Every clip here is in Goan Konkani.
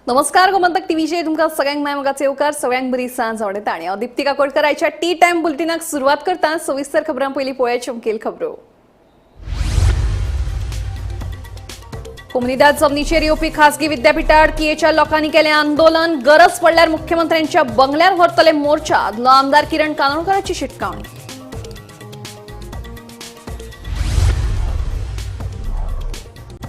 नमस्कार, गोमंतक टीव्हीचेर तुमकां सगळ्यांक माय मोगाचो येवकार. सगळ्यांक बरी सांज आवडटा आनी हांव दीप्ती काकोडकर आयच्या टी टायम बुलेटिनाक सुरवात करता. सविस्तर खबरां पयलीं पळोवया चमकेल खबरो. कोमुनिदाद जमनीचेर येवपी खासगी विद्यापीठाआड कियेच्या लोकांनी केलें आंदोलन. गरज पडल्यार मुख्यमंत्र्यांच्या बंगल्यार व्हरतले मोर्चा. आदलो आमदार किरण कानोळकराची शिटकावणी.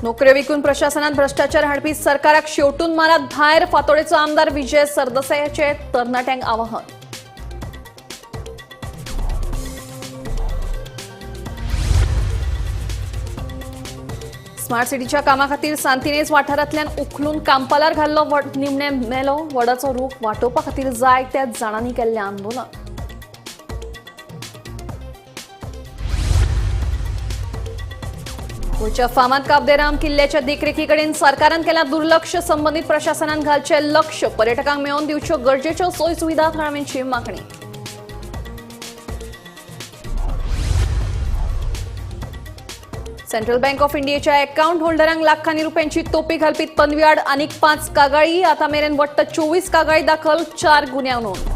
नोकऱ्यो विकून प्रशासनात भ्रष्टाचार हाडपी सरकाराक शेवटून मारात भायर. फातोडेचो आमदार विजय सरदेसायाचे तरणाट्यांक आवाहन. स्मार्ट सिटीच्या कामा खातीर सांतिनेज वाठारांतल्यान उखलून कांपालार घाल्लो वड निमणे मेलो. वडाचो रूख वाटोवपा खातीर जाय त्या जाणांनी केल्लें आंदोलन. गोंयच्या फामाद काबदेराम किल्ल्याच्या देखरेखीकडेन सरकारान केलां दुर्लक्ष. संबंदीत प्रशासनान घालचें लक्ष. पर्यटकांक मेळोवन दिवच्यो गरजेच्यो सोय सुविधा थळाव्यांची मागणी. सेंट्रल बँक ऑफ इंडियाच्या अकाउंट होल्डरांक लाखांनी रुपयांची तोपी घालपी तन्वी आड आनीक 5 कागाळी. आता मेरेन वट्ट 24 कागाळी दाखल, 4 गुन्यांव नोंद.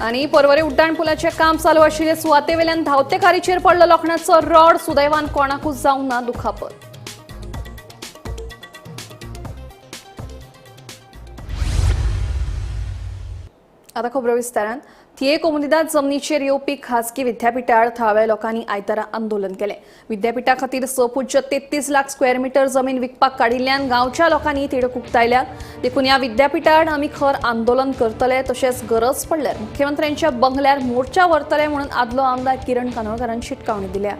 आनी पर्वरे उड्डाण पुलाचें काम चालू आशिल्ले सुवातेवेल्यान धांवते कारीचेर पडलो लोखणाचो रॉड. सुदैवान कोणाकूच जावंक ना दुखापत. आता खबरो विस्तारान. थिये कोमुनिदाद जमनीचेर येवपी खासगी विद्यापीठाआड थळाव्या लोकांनी आयतारा आंदोलन केलें. विद्यापीठा खातीर 6.33 लाख स्क्वेअर मिटर जमीन विकपाक काडिल्ल्यान गांवच्या लोकांनी तिडक उक्तायल्या. देखून ह्या विद्यापीठाआड आमी खर आंदोलन करतले, तशेंच गरज पडल्यार मुख्यमंत्र्यांच्या बंगल्यार मोर्चा व्हरतले म्हणून आदलो आमदार किरण कानोळकरान शिटकावणी दिल्या.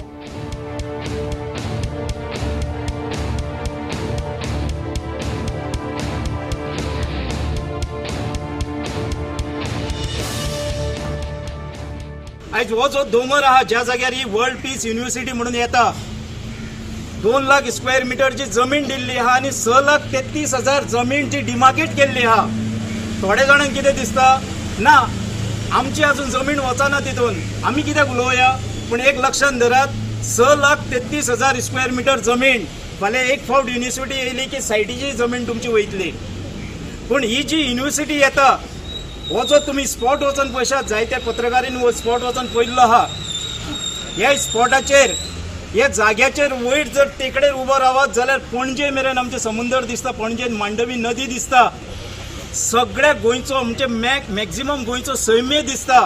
आयज हो जो दोंगर आहा ज्या जाग्यार ही वर्ल्ड पीस युनिव्हर्सिटी म्हणून येता, 2 लाख स्क्वेअर मिटरची जमीन दिल्ली आहा आनी 6,33,000 जमीन जी डिमार्केट केल्ली आहा. थोड्या जाणांक कितें दिसता ना आमची अजून जमीन वचना तितून आमी कित्याक उलोवया, पूण एक लक्षांत धरात 6,33,000 स्क्वेअर मिटर जमीन फाल्यां एक फावट युनिव्हर्सिटी येयली की सायटीची जमीन तुमची वयतली. पूण ही जी युनिव्हर्सिटी येता हो जो तुमी स्पॉट वचून पळयशात, जायत्या पत्रकारांनी हो स्पॉट वचून पळयल्लो आहा. ह्या स्पॉटाचेर ह्या जाग्याचेर वयर जर टेकडेर उबो रावत जाल्यार पणजे मेरेन आमचें समुंदर दिसता, पणजेन मांडवी नदी दिसता, सगळ्या गोंयचो म्हणजे मॅक्झिमम गोंयचो सैम्य दिसता.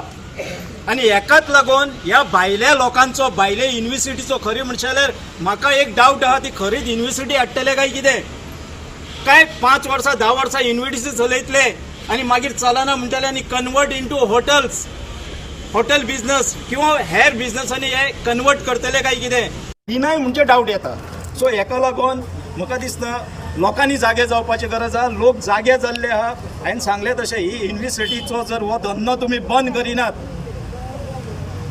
आनी हेकाच लागून ह्या भायल्या लोकांचो भायल्या युनिव्हर्सिटीचो खरें म्हणशे जाल्यार म्हाका एक डावट आहा ती खरीच युनिव्हर्सिटी हाडटले काय कितें, काय 5 वर्सां 10 वर्सां युनिव्हर्सिटी चलयतले आनी मागीर चलना म्हणटले आनी convert into hotels, hotel business किंवा हेर बिजनसांनी हे कन्वर्ट करतले काय कितें, तिनाय म्हणजे डावट येता. सो हेका लागून म्हाका दिसता लोकांनी जागे जावपाची गरज आहा. लोक जागे जाल्ले आहा. हांवें सांगलें तशें ही युनिव्हर्सिटीचो जर हो धंदो तुमी बंद करिनात,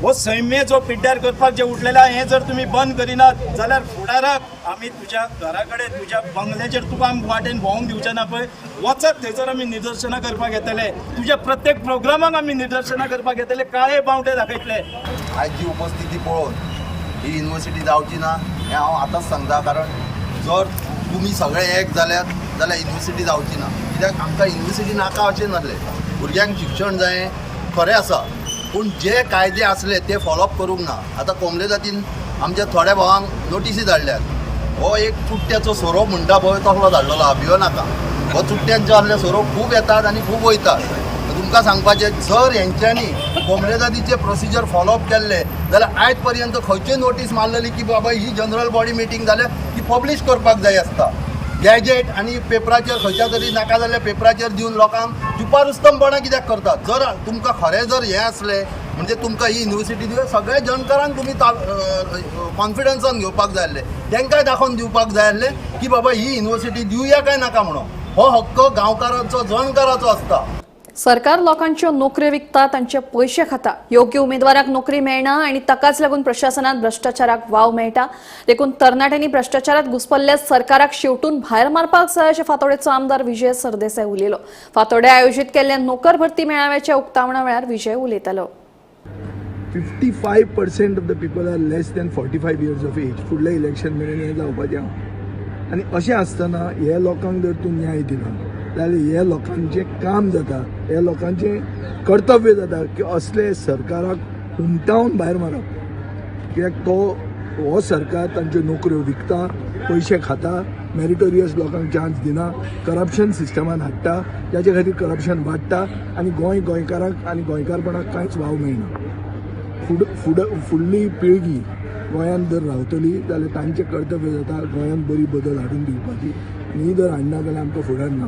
हो सैम्य जो पिड्ड्यार करपाक जे उठलेले आहा हें जर तुमी बंद करिनात जाल्यार फुडाराक आमी तुज्या घरा कडेन तुज्या बंगल्याचेर तुका आमी वाटेन भोंवंक दिवचे ना पळय, वचत थंयसर आमी निदर्शनां करपाक येतले, तुज्या प्रत्येक प्रोग्रामाक आमी निदर्शनां करपाक येतले, काळे बावटे दाखयतले. आयज जी उपस्थिती पळोवन ही युनिव्हर्सिटी जावची ना हें हांव आतांच सांगता, कारण जर तुमी सगळे एक जाल्यार जाल्यार युनिव्हर्सिटी जावची ना. कित्याक आमकां युनिव्हर्सिटी नाका अशें नासलें, भुरग्यांक शिक्षण जाय खरें आसा, पूण जे कायदे आसले ते फॉलोअप करूंक ना. आतां कोमलेजातीन आमच्या थोड्या भावांक नोटिसी धाडल्यात. हो एक चुट्ट्याचो सोरोप म्हणटा पळय तसलो धाडलेलो आहा, भियो नाका. हो चुट्ट्यांचो आसले सोरोप खूब येतात आनी खूब वयतात. तुमकां सांगपाचें जर हेंच्यांनी कोमलेजातीचे प्रोसिजर फॉलोअप केल्ले जाल्यार आयज पर्यंत खंयची नोटीस मारलेली की बाबा ही जनरल बॉडी मिटींग जाल्यार ती पब्लीश करपाक जाय आसता. गॅजेट आनी पेपराचेर खंयच्या तरी नाका जाल्ल्या पेपराचेर दिवन लोकांक छुपारुस्तमपणां कित्याक करतात. जर तुमकां खरें जर हें आसलें म्हणजे तुमकां ही युनिव्हर्सिटी दिवया सगळ्या जनकारांक तुमी कॉन्फिडन्सान घेवपाक जाय आसलें, तांकांय दाखोवन दिवपाक जाय आसलें की बाबा ही युनिव्हर्सिटी दिवया काय नाका म्हणून. हो हक्क गांवकारांचो जणकाराचो आसता. सरकार लोकांच्यो नोकऱ्यो विकता, तांचे पयशे खाता. योग्य उमेदवाराक नोकरी मेळना आनी ताकाच लागून प्रशासनात भ्रष्टाचाराक वाव मेळटा. देखून तरणाट्यांनी भ्रष्टाचारात घुसपल्ल्या सरकाराक शेवटून भायर मारपाक जाय अशें फातोडेचो आमदार विजय सरदेसाय उलयलो. फातोड्या आयोजीत केल्ल्या नोकर भरती मेळाव्याच्या उक्तावणा वेळार विजय उलयतालो. 55 65% of the people are less than 45 years of age. फुडलें इलेक्शन मेरेन हें जावपाचें आहा आनी अशें आसतना हे लोकांक जर तूं न्याय दिना जाल्यार हे लोकांचें काम जाता, हे लोकांचें कर्तव्य जाता की असले सरकाराक हुमटावन भायर मारप, कित्याक तो हो सरकार तांच्यो नोकऱ्यो विकता, पयशे खाता, मेरिटोरियस लोकांक चान्स दिना, करप्शन सिस्टमान हाडटा, जाचे खातीर करप्शन वाडटा आनी गोंय गोंयकारांक आनी गोंयकारपणाक कांयच वाव मेळना. फुड फुड फुडली पिळगी गोंयांत जर रावतली जाल्यार तांचें कर्तव्य जाता गोंयांत बरी बदल हाडून दिवपाची आनी ही जर हाडना जाल्यार आमकां फुडार ना.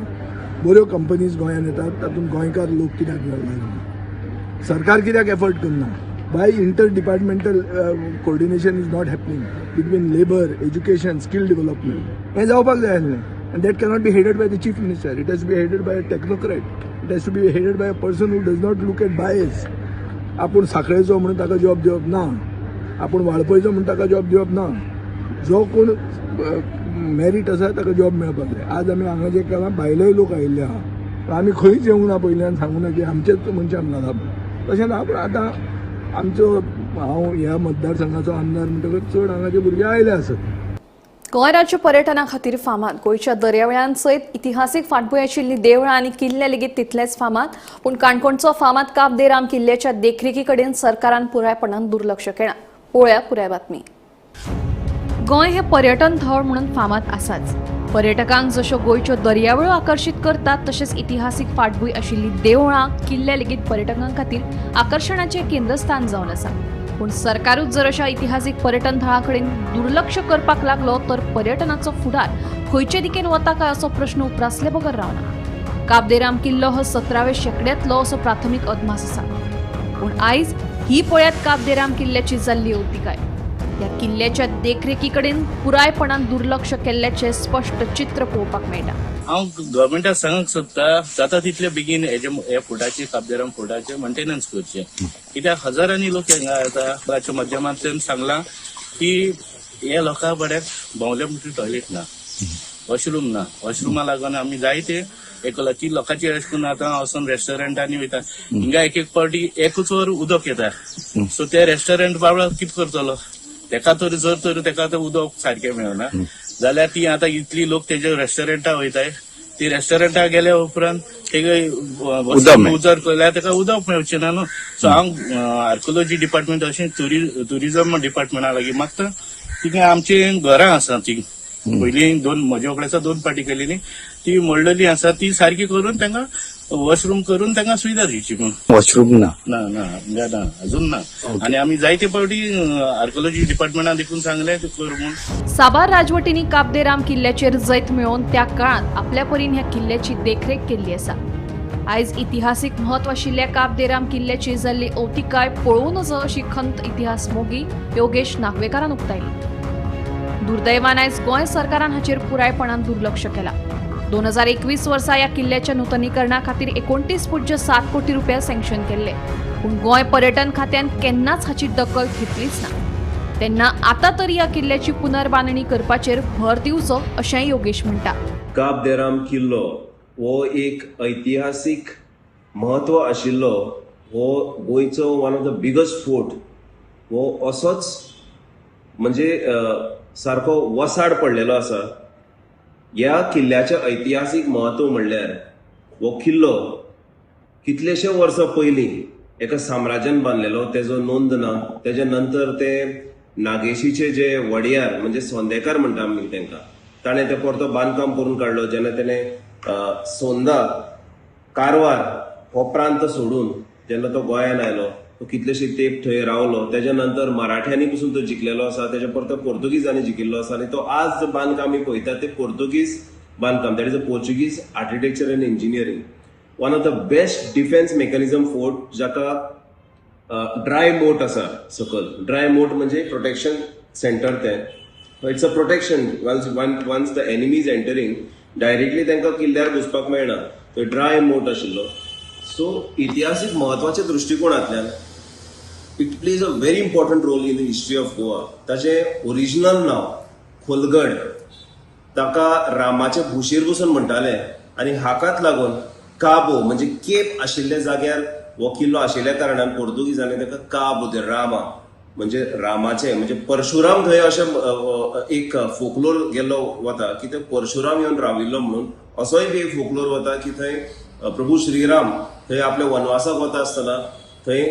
बऱ्यो कंपनीज गोंयांत येतात, तातूंत गोंयकार लोक कित्याक लागना? सरकार कित्याक एफर्ट करना? Why inter departmental coordination is not happening between labour, education, skill development? हें जावपाक जाय आसलें आनी that cannot be headed by the chief minister. It has to be headed by a technocrat. It has to be headed by a person who does not look at bias. आपूण साखळेचो म्हणून ताका जॉब दिवप ना, आपूण वाळपयचो म्हणून ताका जॉब दिवप ना. जो कोण मेरीट आसा ताका जॉब मेळपाक जाय. आज आमी हांगा जे केलां, भायलेय लोक आयिल्ले आहा, पण आमी खंयच येवंक ना पयल्यान सांगूं ना की आमचेच मनशान घालप, तशें ना. पूण आतां आमचो, हांव ह्या मतदारसंघाचो आमदार म्हणटकच चड हांगाचे भुरगे आयले आसत. गोंय राज्य पर्यटना खातीर फामाद. गोंयच्या दर्यावेळां सयत इतिहासीक फाटभूंय आशिल्ली देवळां आनी किल्ले लेगीत तितलेच फामाद. पूण काणकोणचो फामाद काब दे राम किल्ल्याच्या देखरेखी कडेन सरकारान पुरायपणान दुर्लक्ष केलां. पळोवया पुराय बातमी. गोंय हे पर्यटन थळ म्हणून फामाद आसाच. पर्यटकांक जश्यो गोंयच्यो दर्यावेळो आकर्शीत करतात, तशेंच इतिहासीक फाटभूंय आशिल्ली देवळां, किल्ले लेगीत पर्यटकां खातीर आकर्शणाचें केंद्रस्थान जावन आसा. पूण सरकारूच जर अशा इतिहासीक पर्यटन थळां कडेन दुर्लक्ष करपाक लागलो तर पर्यटनाचो फुडार खंयचे दिकेन वता काय असो प्रश्न उप्रासले बगर रावना. काब दे राम किल्लो हो 17व्या शेंकड्यांतलो असो प्राथमीक अदमास आसा. पूण आयज ही पळयात काब दे राम किल्ल्याची जाल्ली अवतिकाय. ह्या किल्ल्याच्या देखरेखी कडेन पुरायपणान दुर्लक्ष केल्ल्याचें स्पश्ट चित्र पळोवपाक मेळटा. हांव गव्हर्मेंटाक सांगूंक सोदता, जाता तितले बेगीन हेजे हे फोर्टाचे, काब दे राम फोर्टाचे मेंटेनन्स करचें, कित्याक हजारांनी लोक हांगा येता. ताच्या माध्यमांतल्यान सांगलां की हे लोकां बऱ्याक भोंवले म्हणटकीर टॉयलेट ना, वॉशरूम ना. वॉशरुमा लागून आमी जायते एकला ती लोकांची अशें करून आतां वचून रेस्टॉरंटांनी वयता. हिंगा एक एक पावटी एकूच वर उदक येता. सो ते रेस्टॉरंट बाबडो कितें करतलो? तेका तर जर तर तेका तर उदक सारकें मेळना जाल्यार ती आतां इतली लोक तेजे रेस्टॉरंटा वयताय, ती रेस्टॉरंटा गेल्या उपरांत तेगे उजर केल्यार तेका उदक मेळचें ना न्हू. सो हांव आर्किओलॉजी डिपार्टमेंट अशें टुरिझम डिपार्टमेंटा लागीं मागता. तिका आमची घरां आसा, ती पयलीं दोन म्हज्या व्हंकलेचो दोन पाटी केलेली, ती मोडलेली आसा, ती सारकी करून तांकां वॉशरूम करून तांकां सुविधा दिवची म्हूण. वॉशरूम ना? ना ना, आमच्या ना, अजून ना. आणि आमी जायते पावटी आर्किओलॉजी डिपार्टमेंटान देखून सांगलें ते कर म्हूण. साबार राजवटींनी काब दे राम किल्ल्याचेर जैत मेळोवन त्या काळांत आपल्या परीन ह्या किल्ल्याची देखरेख केल्ली आसा. आयज इतिहासीक म्हत्व आशिल्ल्या काब दे राम किल्ल्याची जाल्ली अवतिकाय पळोवं नजो अशी खंत इतिहास मोगी योगेश नागवेकारान उक्तायली. दुर्दैवान आयज गोंय सरकारान हाचेर पुरायपणान दुर्लक्ष केलां. 2021 वर्सा ह्या किल्ल्याच्या नुतनीकरणा खातीर 29.7 कोटी रुपया सँक्शन केल्ले, पूण गोंय पर्यटन खात्यान केन्नाच हाची दखल घेतलीच ना. तेन्ना आतां तरी ह्या किल्ल्याची पुनर्बांदणी करपाचेर भर दिवचो अशेंय योगेश म्हणटा. काब देराम किल्लो हो एक ऐतिहासीक म्हत्व आशिल्लो हो गोंयचो one of the biggest fort. हो असोच म्हणजे सारको वसाड पडलेलो आसा. ह्या किल्ल्याचें ऐतिहासीक म्हत्व म्हणल्यार हो किल्लो कितलेशे वर्सां पयलीं एका साम्राज्यान बांदलेलो, तेजो नोंद ना. तेज्या नंतर ते नागेशीचे जे वडियार म्हणजे सोंदेकार म्हणटा आमी तांकां, ताणें ते परतो बांदकाम करून काडलो जेन्ना तेणें सोंदा कारवार हो प्रांत सोडून जेन्ना तो गोंयान आयलो, तो कितलेशे तेंप थंय रावलो. तेज्या नंतर मराठ्यांनी पसून तो जिखलेलो आसा. तेज्या परतो पोर्तुगीजांनी जिखिल्लो आसा आनी तो आज जो बांदकाम आमी पळयतात ते पोर्तुगीज बांदकाम, that is a Portuguese architecture and engineering, one of the best defence mechanism fort, जाका ड्राय मोट आसा सकल. ड्राय मोट म्हणजे प्रोटेक्शन सेंटर तें. It's a protection. Once the enemy is entering directly, तांकां किल्ल्यार घुसपाक मेळना. थंय ड्राय मोट आशिल्लो. सो इतिहासीक म्हत्वाच्या दृश्टिकोणांतल्यान it plays a very important role in the history of Goa. ताचें ओरिजिनल नांव खोलगड. ताका रामाचे भुशीर बसून म्हणटाले आनी हाकाच लागून काबो म्हणजे केप आशिल्ल्या जाग्यार हो किल्लो आशिल्ल्या कारणान पोर्तुगीजांनी ताका काबो दे रामा म्हणजे रामाचे म्हणजे परशुराम थंय अशें एक फोकलोर गेल्लो वता की थंय परशुराम येवन राविल्लो म्हणून, असोय बी एक फोकलोर वता की थंय प्रभू श्रीराम थंय आपल्या वनवासाक वता आसतना थंय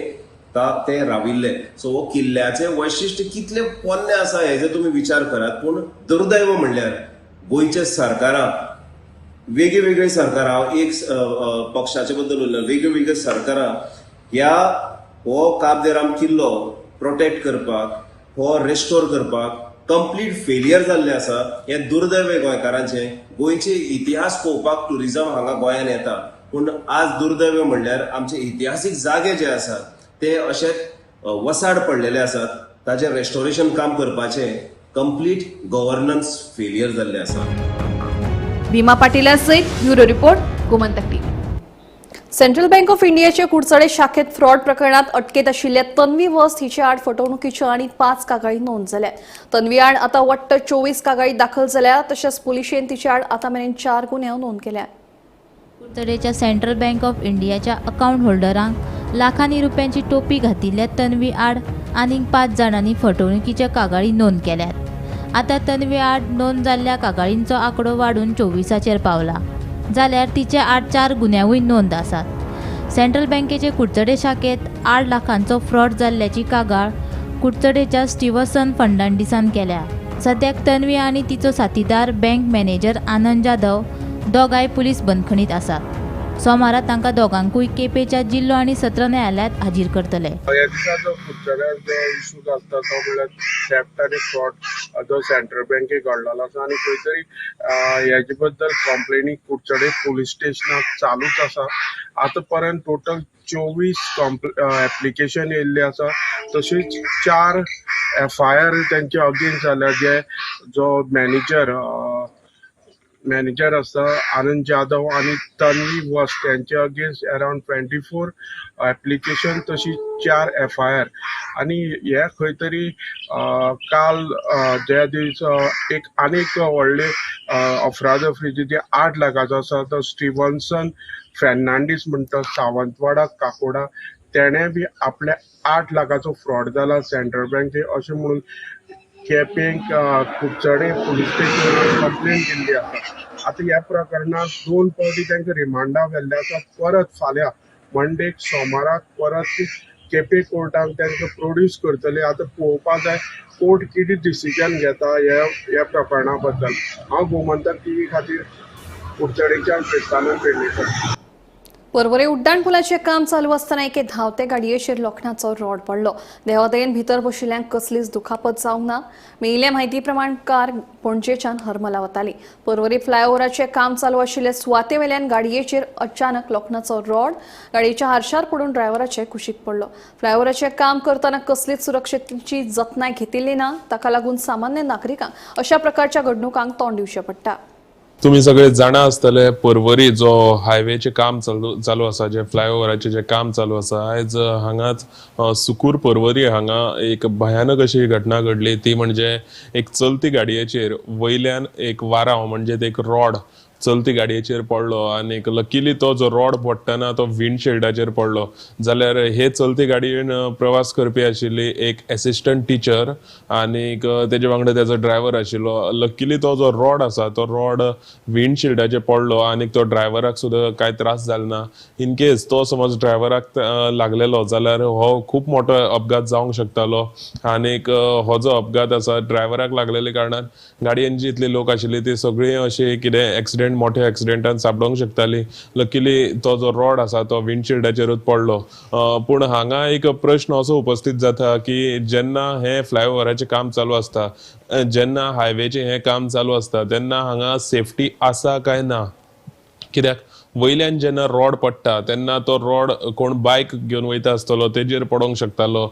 ते राविल्ले. सो हो किल्ल्याचे वैशिश्ट कितले पोन्ने आसा हेजे तुमी विचार करात. पूण दुर्दैव म्हणल्यार गोंयच्या सरकाराक वेगळी सरकारां, हांव एक पक्षाचे बद्दल उलयना, वेगळी सरकारां ह्या हो काब दे राम किल्लो प्रोटेक्ट करपाक, हो रेस्टोर करपाक कंप्लीट फेलियर जाल्लें आसा. हें दुर्दैव गोंयकारांचें. गोंयचे इतिहास पळोवपाक ट्युरिजम हांगा गोंयान येता, पूण आज दुर्दैव म्हणल्यार आमचे इतिहासीक जागे जे आसात ते अशे वसाड पडलेले आसात. ताचें रेस्टोरेशन काम करपाचें कंप्लीट गव्हर्नन्स फेलियर जाल्लें आसा. भीमा पाटीला सयत bureau report, Gomantak TV. Central bank of इंडियाच्या कुडचडे शाखेत फ्रॉड प्रकरणात अटकेत आशिल्ल्या तन्वी वस्त हिच्या आड फटवणुकीच्यो आनी 5 कागाळी नोंद जाल्या. तन्वी आड आतां वट्ट 24 कागाळी दाखल जाल्या. तशेंच पुलिशेन तिच्या आड आतां मेरेन 4 गुन्यांव नोंद केल्या. कुडचडेच्या सेंट्रल बँक ऑफ इंडियाच्या अकाउंट होल्डरांक लाखांनी रुपयांची टोपी घातिल्ल्या तन्वी आड आनीक 5 जाणांनी फटवणुकीच्या कागाळी नोंद केल्यात. आतां तन्वी आड नोंद जाल्ल्या कागाळींचो आंकडो वाडून 24 पावला, जाल्यार तिचे आड 4 गुन्यांवूय नोंद आसात. सेंट्रल बँकेचे कुडचडे शाखेत 8 लाखांचो फ्रॉड जाल्ल्याची कागाळ कुडचडेच्या स्टीवसन फर्नांडीसान केल्या. सद्याक तन्वी आनी तिचो साथीदार बँक मॅनेजर आनंद जाधव दोगांय पुलीस बंदखणीत आसात. सोमारा तांकां दोगांकूय केपेंच्या जिल्लो आनी सत्र न्यायालयांत हाजीर करतले. ह्या दिसा जो कुडचड्यार जो इशू आसता तो म्हणल्यार थेफ्ट आनी फ्रॉड जो सेंट्रल बँकेक घडलेलो आसा आनी खंय तरी हेजे बद्दल कंप्लेनी कुडचडे पुलीस स्टेशनाक चालूच आसा. आतां पर्यंत टोटल 24 एप्लिकेशन येयल्ले आसा. तशीच 4 FIR तेंचे अगेन्स्ट जाल्या, जे जो मॅनेजर आसा आनंद जाधव आनी तन्वी वस्त त्यांचे अगेन्स्ट अरावंड 24 एप्लिकेशन, तशी 4 FIR. आनी हे खंय तरी काल ज्या दीस एक आनीक व्हडले अफरादफरी जी 8 लाखाचो आसा तो स्टीवन्सन फेर्नांडीस म्हणटा सावंतवाडा काकोडा, तेणें बी आपल्या 8 लाखाचो फ्रॉड जाला सेंट्रल बँके अशें म्हणून केपेंक कुडचडे पुलीस स्टेशनार कंप्लेन केल्ली आसा. आतां ह्या प्रकरणांत 2 फावटी तांकां रिमांडा व्हेल्ले आसा. परत फाल्यां मंडेक सोमाराक परत केपें कोर्टाक तांकां प्रोड्यूस करतले. आतां पळोवपाक जाय कोर्ट कितें डिसिजन घेता ह्या प्रकरणा बद्दल. हांव गोमंतक टीव्ही खातीर कुडचडेच्यान क्रिस्तानंद पेडणेकर. पर्वरे उड्डाण पुलाचें काम चालू आसतना एके धांवते गाडयेचेर लोखणाचो रॉड पडलो. देवादयेन भितर बशिल्ल्यांक कसलीच दुखापत जावंक ना. मेळिल्ल्या म्हायती प्रमाण कार पणजेच्यान हरमला वताली. पर्वरी फ्लायओव्हराचें काम चालू आशिल्ले सुवाते वेल्यान गाडयेचेर अचानक लोखणाचो रॉड गाडयेच्या हारशार पडून ड्रायव्हराचे कुशीक पडलो. फ्लायओव्हराचें काम करतना कसलीच सुरक्षेची जतनाय घेतिल्ली ना. ताका लागून सामान्य नागरिकांक अशा प्रकारच्या घडणुकांक तोंड दिवचें पडटा. तुम्ही सगळे जाणा आसतले पर्वरी जो हायवेचे काम चालू आसा, जे फ्लायओव्हराचे जे काम चालू आसा, आयज हांगाच सुकूर पर्वरी हांगा एक भयानक अशी घटना घडली. ती म्हणजे एक चलती गाडयेचेर वयल्यान एक वारांव म्हणजे एक रॉड चलती गाडयेचेर पडलो आनी लकीली तो जो रॉड पडटना तो विंडशिल्डाचेर पडलो. जाल्यार हे चलती गाडयेन प्रवास करपी आशिल्ली एक एसिस्टंट टिचर आनी तेजे वांगडा तेजो ड्रायव्हर आशिल्लो. लकीली तो जो रॉड आसा तो रॉड विंडशिल्डाचेर पडलो आनी तो ड्रायव्हराक सुद्दां कांय त्रास जालो ना. इन केस तो समज ड्रायव्हराक लागलेलो जाल्यार हो खूब मोठो अपघात जावंक शकतालो. आनीक हो जो अपघात आसा ड्रायव्हराक लागलेले कारणान गाडयेन जितले लोक आशिल्ले ते सगळीं अशे कितें एक्सिडेंट मोठ्या एक्सिडेंटान सापडोंक शकताली. लकीली तो जो रॉड आसा तो विंडशिल्डाचेरूच पडलो. पूण हांगा एक प्रश्न असो उपस्थित जाता की जेन्ना हे फ्लायओव्हराचें काम चालू आसता, जेन्ना हायवेचें हें काम चालू आसता तेन्ना हांगा सेफ्टी आसा काय ना? कित्याक वयल्यान जेन्ना रॉड पडटा तेन्ना तो रॉड कोण बायक घेवन वयता आसतलो तेजेर पडोंक शकतालो,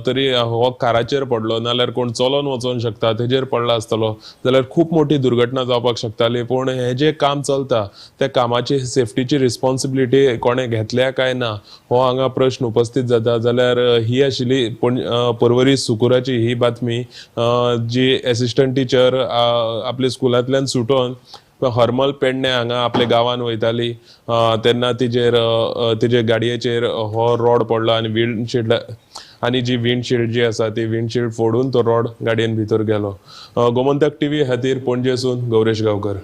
तरी हो काराचेर पडलो, नाल्यार कोण चलोन वचोंक शकता तेजेर पडला आसतलो, जाल्यार खूब मोठी दुर्घटना जावपाक शकताली. पूण हें जें काम चलता त्या कामाची सेफ्टीची रिस्पॉन्सिबिलिटी कोणें घेतल्या काय ना हो हांगा प्रश्न उपस्थित जाता. जाल्यार ही आशिल्ली पर्वरी सुकुराची ही बातमी, जी एसिस्टंट टिचर आपल्या स्कुलांतल्यान सुटोन हरमल पेडणे हांगा आपल्या गांवान वयताली तेन्ना तिजेर तिजे गाडयेचेर हो रॉड पडलो आनी आनी जी विंडशिल्ड जी आसा ती विंडशिल्ड फोडून तो रॉड गाडयेन भितर गेलो. गोमंतक टीव्ही खातीर पणजेसून गौरेश गांवकर.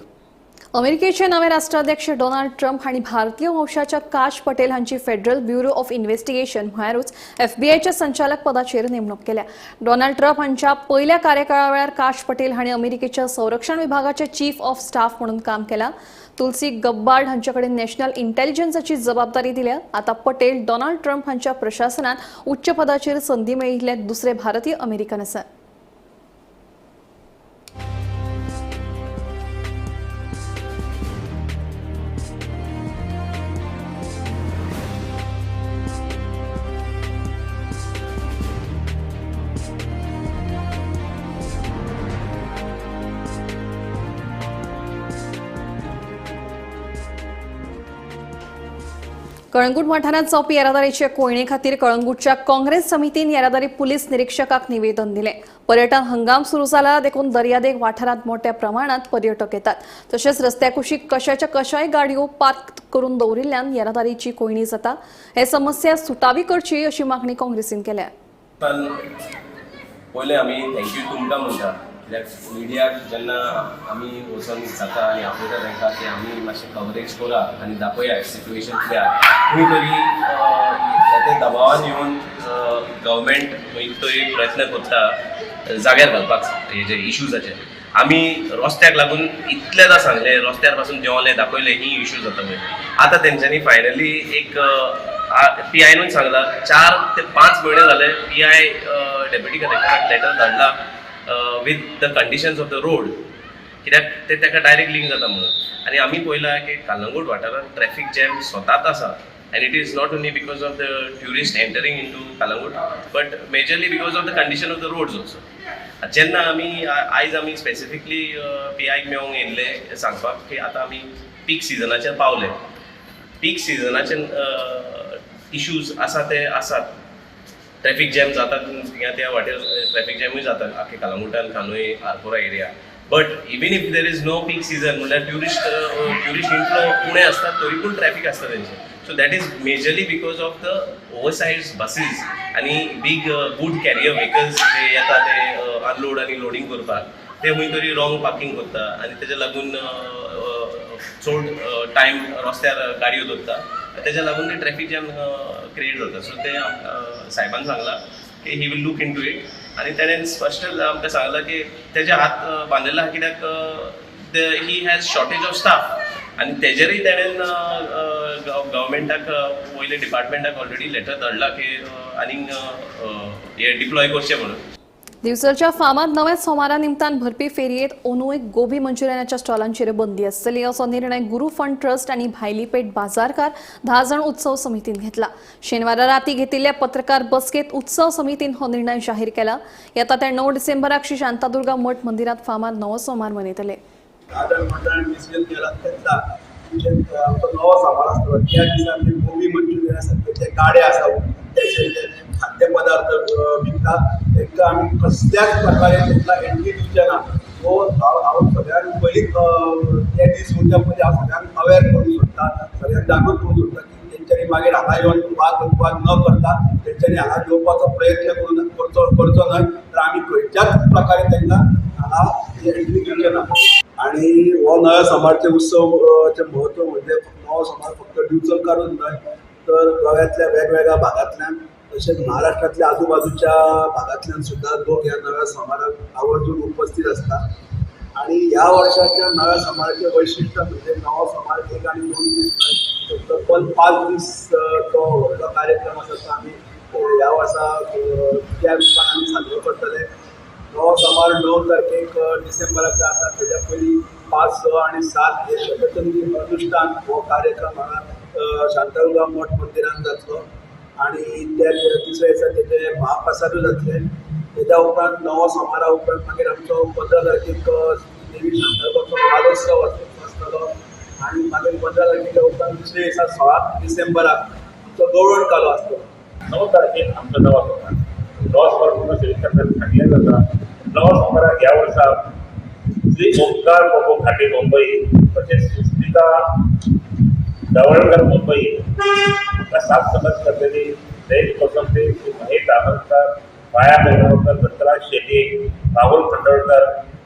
अमेरिकेचे नवे राष्ट्राध्यक्ष डोनाल्ड ट्रम्प हांणी भारतीय वंशाच्या काश पटेल हांची फेडरल ब्युरो ऑफ इन्व्हेस्टिगेशन म्हळ्यारूच एफबीआयच्या संचालक पदाचेर नेमणूक केल्या. डोनाल्ड ट्रम्प हांच्या पयल्या कार्यकाळा वेळार काश पटेल हांणी अमेरिकेच्या संरक्षण विभागाचे चीफ ऑफ स्टाफ म्हणून काम केलां. तुलसी गब्बार्ड हांचे कडेन नॅशनल इंटेलिजन्साची जबाबदारी दिल्या. आतां पटेल डोनाल्ड ट्रम्प हांच्या प्रशासनात उच्च पदाचेर संदी मेळिल्ले दुसरे भारतीय अमेरिकन आसात. कळंगूट वाठारांत जावपी येरादारीचे कोयणे खातीर कळंगूटच्या काँग्रेस समितीन येरादारी पुलीस निरीक्षकाक निवेदन दिलें. पर्यटन हंगाम सुरू जाला देखून दर्यादेग वाठारांत मोठ्या प्रमाणात पर्यटक येतात. तशेंच रस्त्या कुशीक कशाच्या कशाय गाडयो पार्क करून दवरिल्ल्यान येरादारीची कोयणी जाता. हे समस्या सुटावी करची अशी मागणी काँग्रेसीन केल्या. पयलें आमी thank you तुमकां म्हणटा, कित्याक मिडियाक जेन्ना आमी वचोन जाता आनी आपयता तांकां की आमी मातशें कवरेज करा आनी दाखोया सिट्युएशन कितें आहा, खंय तरी ते दबावान येवन गव्हर्मेंट खंय तरी प्रयत्न करता जाग्यार घालपाक हेजे इश्यूजाचे. आमी रस्त्याक लागून इतलेदां सांगलें, रस्त्यार पासून देंवले दाखयलें ही इश्यू जाता पळय. आतां तेंच्यांनी फायनली एक पी आयनूय सांगलां, 4 ते 5 म्हयने जाले पी I deputy कलेक्टराक लेटर धाडला with the conditions of the road, कित्याक ते ताका डायरेक्ट लिंक जाता म्हणून. आनी आमी पळयलां की कलंगूट वाठारांत ट्रॅफीक जॅम स्वताच आसा and it is not only because of the tourist entering into Calangute but majorly because of the condition of the roads also. जेन्ना आमी आयज आमी स्पेसिफिकली पी आयक मेळोंक येयल्ले सांगपाक की आतां आमी पीक सिजनाचेर पावले. पीक सिजनाचे इश्यूज आसा ते आसात, ट्रॅफीक जॅम जातात थिंगा त्या वाटेर, ट्रॅफीक जॅमूय जातात आख्खे कलंगूटान, कानोये, Arpora area. But even if there is no peak season, म्हणल्यार ट्युरिस्ट इनफ्लो उणें आसता तरी पूण ट्रॅफीक आसता तेंचें. So that is majorly because of the oversize buses आनी बीग गूड कॅरियर व्हेकल्स जे येता ते अनलोड आनी लोडींग करपाक, ते खंय तरी रॉंग पार्किंग करता आनी तेज्या लागून चड टायम रस्त्यार गाडयो दवरता, तेज्या लागून ते ट्रॅफीक जॅम क्रिएट जाता. सो ते सायबान सांगलां की he will look into it आनी तेणें स्पश्ट आमकां सांगलां की तेजे हात बांदिल्ले आहा, कित्याक he has shortage of staff आनी तेजेरूय तेणेन गव्हर्मेंटाक वयले डिपार्टमेंटाक ऑलरेडी लेटर धाडला की आनीक हे डिप्लॉय करचें म्हणून. दिवचलच्या फामाद नव्या सोमारा निमतान भरपी फेरयेत अंदूय गोबी मंचुरियनाच्या स्टॉलांचेर बंदी आसतली असो निर्णय गुरू फंड ट्रस्ट आनी भायली पेठ बाजारकार 10 जाण उत्सव समितीन घेतला. शेनवारा राती घेतिल्ल्या पत्रकार बसकेत उत्सव समितीन हो निर्णय जाहीर केला. येता त्या 9 डिसेंबराक श्री शांतादुर्गा मठ मंदिरात फामाद नवो सोमार मनयतले. आमचो नवो सोमार आसतलो त्या दिसा आमी गोबी मंचुरियन आसा ते गाडे आसा ते खाद्य पदार्थ विकता, तांकां आमी कसल्याच प्रकारे तांकां एंट्री दिवचे ना. सो हांव सगळ्यांक पयलींच ते दीस येवच्या पयलीं हांव सगळ्यांक अवेर करूंक सोदता, सगळ्यांक जागृत करूंक सोदता की तेंच्यांनी मागीर हांगा येवन वाद वाद न करता तेंच्यांनी हांगा येवपाचो प्रयत्न करून करचो न्हय, तर आमी खंयच्याच प्रकारे तांकां हांगा एंट्री दिवचे ना. आनी हो नव्या सोमारचे उत्सवचें म्हत्व म्हणजे नवो सोमार फक्त दिवचलकारूच न्हय तर गोव्यांतल्या वेगवेगळ्या भागांतल्यान तशेंच महाराष्ट्रांतल्या आजूबाजूच्या भागांतल्यान सुद्दां लोक ह्या नव्या सोमाराक आवर्जून उपस्थित आसता. आनी ह्या वर्साच्या नव्या सोमाराचें वैशिश्ट म्हणजे नवो सोमार 1 आनी 2 दीस न्हय तर पण 5 दीस तो व्हडलो कार्यक्रम आसा तो आमी ह्या वर्सा त्या रुपान आमी साजरो करतले. नवो सोमार 9 तारखेक डिसेंबराक आसा, तेज्या पयलीं 5, 6 आनी 7 हे शतचंडी अनुश्ठान हो कार्यक्रम हांगा शांतादुर्गा मठ मंदिरान जातलो आनी त्या तिसऱ्या दिसा तेजे महाप्रसादूय जातले. तेज्या उपरांत नवो सोमारा उपरांत मागीर आमचो 15 तारखेक देवी शांतादुर्गाचो कालोत्सव आसतलो आनी मागीर 15 तारखेच्या उपरांत दुसऱ्या दिसा 16 डिसेंबराक आमचो गवळण कालो आसतलो. 9 तारखेक आमचो नवो सोमार, नवो सोमार पूर्ण सगळीं सांगलें जाता. नवो सोमाराक ह्या वर्सा श्री ओंकार बाबू खाटे मुंबई तशेंच सुस्मिता ढवळकर मुंबई हांकां साथ समज करतली जयेश कोसंबे, महेश दामनकर, माया बेलवकर, दत्तराज शेट्ये, राहुल खंडोळकर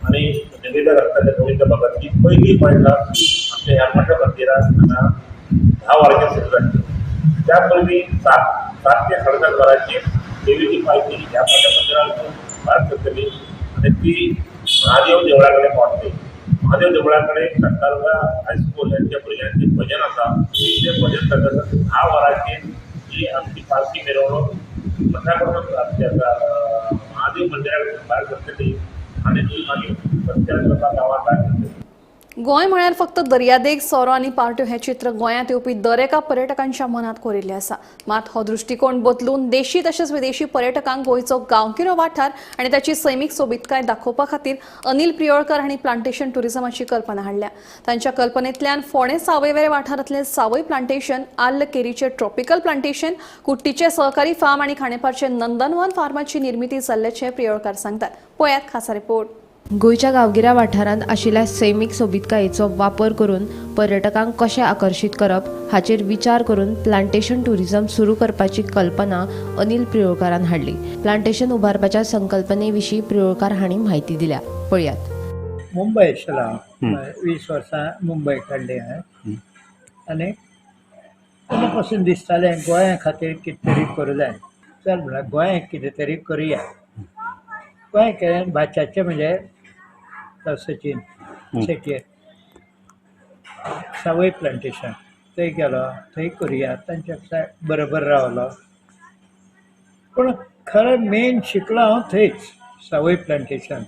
आनी निवेदक आसतले गोविंद भगत ही पयली बैठक आमच्या ह्या मठ मंदिरात हांगा 10 वरांचेर सुरू जातली. त्या पयलीं 7 ते 7:30 वरांचेर देवीची पालखी ह्या मठ मंदिरांतून भायर सरतली आनी ती महादेव देवळा कडेन पावतली. महादेव देवळा कडेन शांतादुर्गा हायस्कूल यांच्या भुरग्यांचें भजन आसा, तें भजन जाता. 10 वरांचेर ही आमची पालखी मिरवणूक मठा कडसून आमची आसा महादेव मंदिरा कडसून भायर सरतली आनी ती मागीर रस्त्यार वता गांवांत भायर सरतली. गोंय म्हळ्यार फक्त दर्यादेग, सोरो आनी पार्ट्यो हें चित्र गोंयांत येवपी दर एका पर्यटकांच्या मनांत कोरिल्लें आसा. मात हो दृश्टिकोण बदलून देशी तशेंच विदेशी पर्यटकांक गोंयचो गांवगिरो वाठार आनी ताची सैमीक सोबीतकाय दाखोवपा खातीर अनिल प्रियोळकर हांणी प्लांटेशन टुरिझमाची कल्पना हाडल्या. तांच्या कल्पनेंतल्यान फोंडें सावयवेरें वाठारांतलें सावय प्लांटेशन, आल्ल केरीचें ट्रॉपिकल प्लांटेशन, कुट्टीचें सहकारी फार्म आनी खांडेपारचें नंदनवन फार्माची निर्मिती जाल्ल्याचें प्रियोळकर सांगतात. पळयात खासा रिपोर्ट. गोंयच्या गांवगिऱ्या वाठारांत आशिल्ल्या सैमीक सोबीतकायेचो वापर करून पर्यटकांक कशें आकर्शीत करप हाचेर विचार करून प्लांटेशन टुरिझम सुरू करपाची कल्पना अनिल प्रियोळकारान हाडली. प्लांटेशन उबारपाच्या संकल्पने विशीं प्रियोळकार हांणी म्हायती दिल्या. पळयात. मुंबय आशिल्लो हांव, 20 वर्सां मुंबय काडली हांवें आनी तेन्ना पासून दिसतालें गोंया खातीर कितें तरी करूं जाय. चल म्हणल्यार गोंयांत कितें तरी करुया. गोंय केलें भाच्याचें म्हणजे सचिन शेटये सावय प्लांटेशन थंय गेलो, थंय करुया, तांच्या बरोबर रावलो. पूण खरें मेन शिकलो हांव थंयच, सावय प्लांटेशन.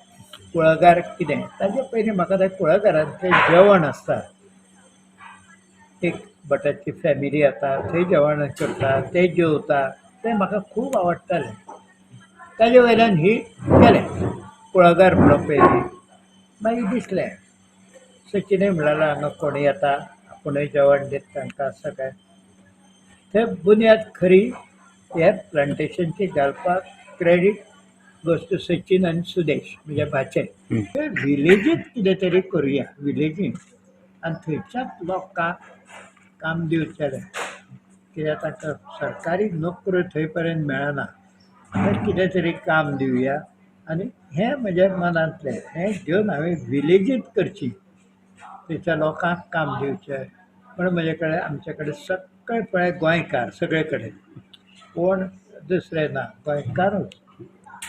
कुळागर कितें ताजे पयलीं म्हाका त्या कुळागरांत थंय जेवण आसता, एक भटाची फॅमिली येता थंय जेवण करता, ते जेवता, तें म्हाका खूब आवडटालें. ताजे वयल्यान ही केलें कुळागर म्हणून पयलीं. मागीर दिसलें सचिनय म्हणलें हांगा कोण येता आपुणूय जेवण दिता तांकां सगळें. थंय बुन्याद खरी ह्या प्लांटेशनची घालपाक क्रेडीट गोज टू सचिन आनी सुदेश म्हणजे भाचे. थंय विलेजींत कितें तरी करुया, विलेजींत, आनी थंयच्याच लोकांक काम दिवचेलें, कित्याक तांकां सरकारी नोकऱ्यो थंय पर्यंत मेळना, थंय कितें तरी काम दिवया. आनी हें म्हज्या मनांतलें हें घेवन हांवें विलेजींत करची, थंयच्या लोकांक काम दिवचें. म्हण म्हजे कडेन आमचे कडेन सगळे पळय गोंयकार, सगळे कडेन कोण दुसरे ना, गोंयकारूच.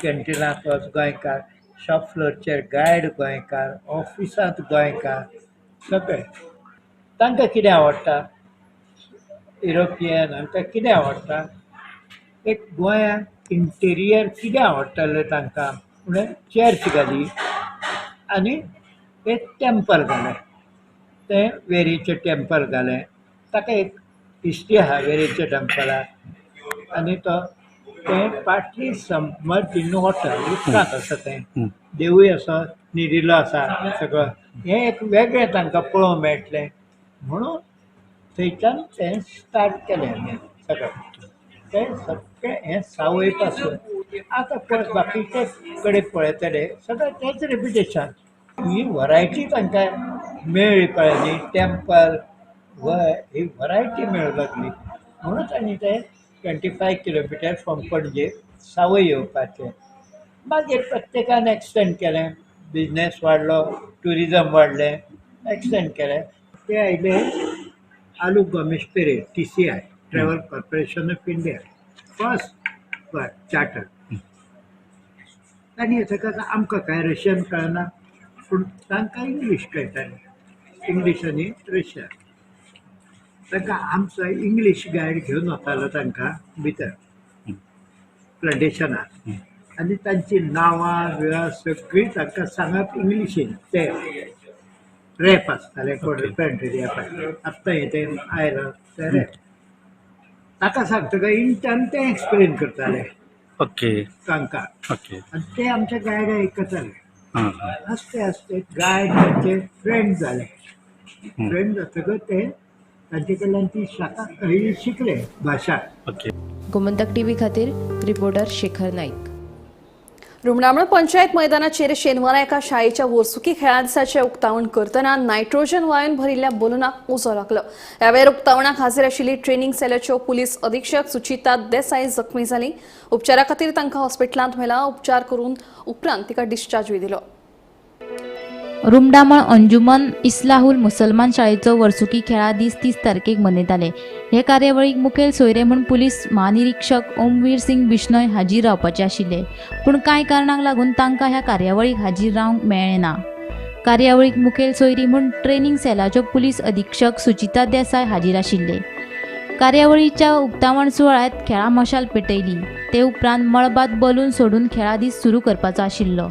कॅन्टिनांत वच गोंयकार, शॉप फ्लोरचेर गायड गोंयकार, ऑफिसांत गोंयकार, सगळे. तांकां कितें आवडटा, युरोपियन हांकां कितें आवडटा, एक गोंयांत इंटेरियर कितें आवडटालें तांकां म्हणल्यार चर्च घाली आनी एक टेम्पल घालें, तें वेरेचें टेम्पल घालें. ताका एक हिस्ट्री आसा वेरेच्या टेम्पलाक. आनी तो तें पाटली समर्जिन हॉटेल उदकांत आसा, तें देवूय आसा, न्हिदिल्लो आसा सगळो. हें एक वेगळें तांकां पळोवंक मेळटलें म्हणून थंयच्यान तें स्टार्ट केलें आमी सगळें. तें सगळें हें सावय पासून आतां पळय बाकीचे कडेन पळयतले सगळें तेंच रेपिटेशन. ही वरायटी तांकां मेळ्ळी पळय न्ही, टेम्पल ही वरायटी मेळूंक लागली म्हणून तांणी ते 25 किलोमिटर फ्रॉम पणजे सावय येवपाचें. मागीर प्रत्येकान एक्सटेंड केलें, बिजनेस वाडलो, ट्युरिजम वाडलें, एक्सटेंड केलें. ते आयले Alu Gomes Pereira, TCI, travel corporation of India, first charter. तांणी येतकच आमकां कांय रशियन कळना, पूण तांकां इंग्लीश कळटालें, इंग्लीश आनी रशियन. तांकां आमचो इंग्लीश गायड घेवन वतालो तांकां भितर प्लांटेशनाक, आनी तांची नांवां बिवां सगळीं तांकां सांगप इंग्लिशीन. ते रॅप आसताले, कोण प्लांट रॅप आत्तां हें तें आयलां तें रॅप ताका सांगतकच इंटान तें एक्सप्लेन करताले. ओके, तांकां. ओके. आनी ते आमचे गायड आयकताले. आस्ते आस्ते गायड तांचे फ्रेंड जाले. फ्रेंड जातकच ते तांचे कडल्यान ती शाखा ही शिकले भाशा. ओके. गोमंतक टीव्ही खातीर रिपोर्टर शेखर नाईक. रुमडामळ पंचायत मैदानाचेर शेनवारा एका शाळेच्या वर्सुकी खेळा दिसाचें उक्तावण करतना नायट्रोजन वायून भरिल्ल्या बलूनाक उजो लागलो. ह्या वेळार उक्तावणाक हाजीर आशिल्ली ट्रेनिंग सेलाच्यो पुलीस अधीक्षक सुचिता देसाई जखमी जाली. उपचारा खातीर तांकां हॉस्पिटलांत व्हेला. उपचार करून उपरांत तिका डिस्चार्जूय दिलो. रुमडामळ अंजुमन इस्लाहुल मुसलमान शाळेचो वर्सुकी खेळा दीस 30 तारखेक मनयताले. हे कार्यावळीक मुखेल सोयरे म्हूण पुलीस म्हानिरीक्षक ओमवीर सिंग बिश्नोय हाजीर रावपाचे आशिल्ले, पूण कांय कारणांक लागून तांकां ह्या कार्यावळीक हाजीर रावंक मेळ्ळें ना. कार्यावळीक मुखेल सोयरी म्हूण ट्रेनिंग सेलाच्यो पुलीस अधीक्षक सुचिता देसाय हाजीर आशिल्ले. कार्यावळीच्या उक्तावण सुवाळ्यांत खेळा मशाल पेटयली. ते उपरांत मळबांत बलून सोडून खेळा दीस सुरू करपाचो आशिल्लो.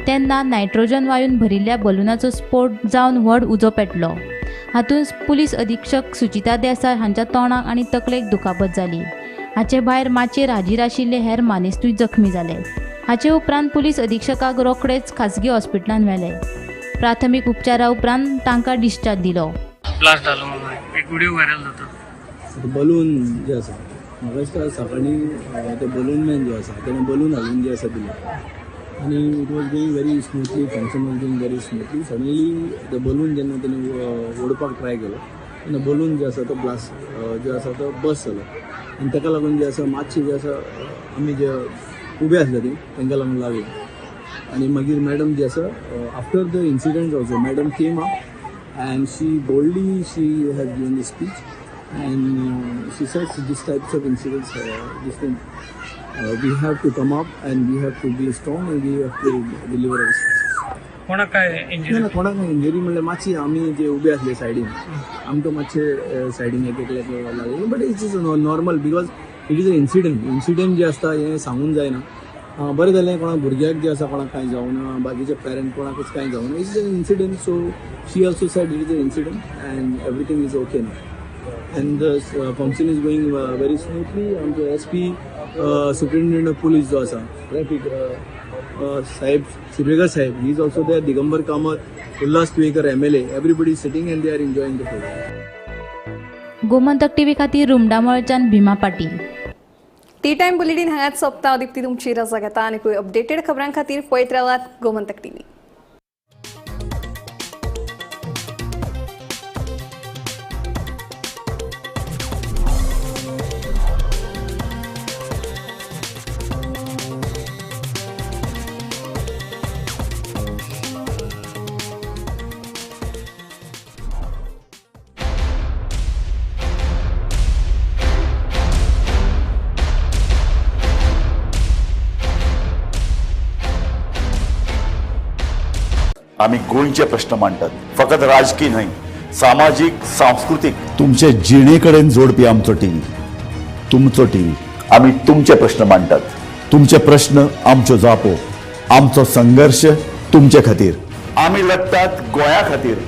तेन्ना नायट्रोजन वायून भरिल्ल्या बलुनाचो स्फोट जावन व्हड उजो पेटलो. हातूंत पुलीस अधीक्षक सुचिता देसाय हांच्या तोंडाक आनी तकलेक दुखापत जाली. हाचे भायर माचयेर हाजीर आशिल्ले हेर मानेस्तूय जखमी जाले. हाचे उपरांत पुलीस अधीक्षकाक रोखडेच खाजगी हॉस्पिटलांत व्हेले. प्राथमीक उपचारा उपरांत तांकां डिस्चार्ज दिलो. ब्लास्ट जालो म्हणून एक व्हिडिओ व्हायरल जाता. बलून जे आसा म्हाका दिसता सकाळीं ते बलून मॅन जो आसा तेणें बलून हाडून जे आसा दिले आनी it was going very smoothly, function was going very smoothly. Suddenly the balloon जेन्ना तेणें ओडपाक ट्राय केलो तेन्ना बलून जे आसा तो ब्लास्ट जे आसा तो बस जालो आनी ताका लागून जे आसा मातशें जे आसा आमी जे उबे आसले ती तांकां लागून लागलें. आनी मागीर मॅडम जे आसा after the incident also madam came up and she boldly she has given the speech and she says this types of incidents this thing we have to come up and we have to be strong and we have to deliver our speeches. कोणाक काय इंजरी? ना कोणाक इंजरी म्हणल्यार मातशी आमी जे उबे आसले सायडीन आमकां मातशे सायडीन एक एकल्याक लागले, but it's is normal because it is a incident. Incident जे आसता हें सांगून जायना. बरें जालें कोणाक भुरग्याक जे आसा कोणाक कांय जावना, बाकीचे पेरंट कोणाकूच कांय जावना. It's an incident, so she also said it is an incident and everything is okay now and the function is going very smoothly. आमचो S P superintendent of police जो आसा traffic Saheb Shirvekar Saheb he is also there, Digambar Kamat, Ulhas Tuyenkar MLA, everybody is sitting and they are enjoying the programme. Gomantak TV खातीर रुमडामळच्यान Bhima Patil. Tea time bulletin हांगाच सोंपता. दीप्ती तुमची रजा घेता आनी अपडेटेड खबरां खातीर पळयत रावात गोमंतक टीव्ही. आमी गोंयचे प्रश्न मांडटात, फकत राजकीय न्हय, सामाजीक, सांस्कृतीक, तुमचे जिणे कडेन जोडपी आमचो टीव्ही, तुमचो टीव्ही. आमी तुमचे प्रश्न मांडटात, तुमचे प्रश्न आमच्यो जापो, आमचो संघर्श तुमचे खातीर. आमी लढटात गोंया खातीर.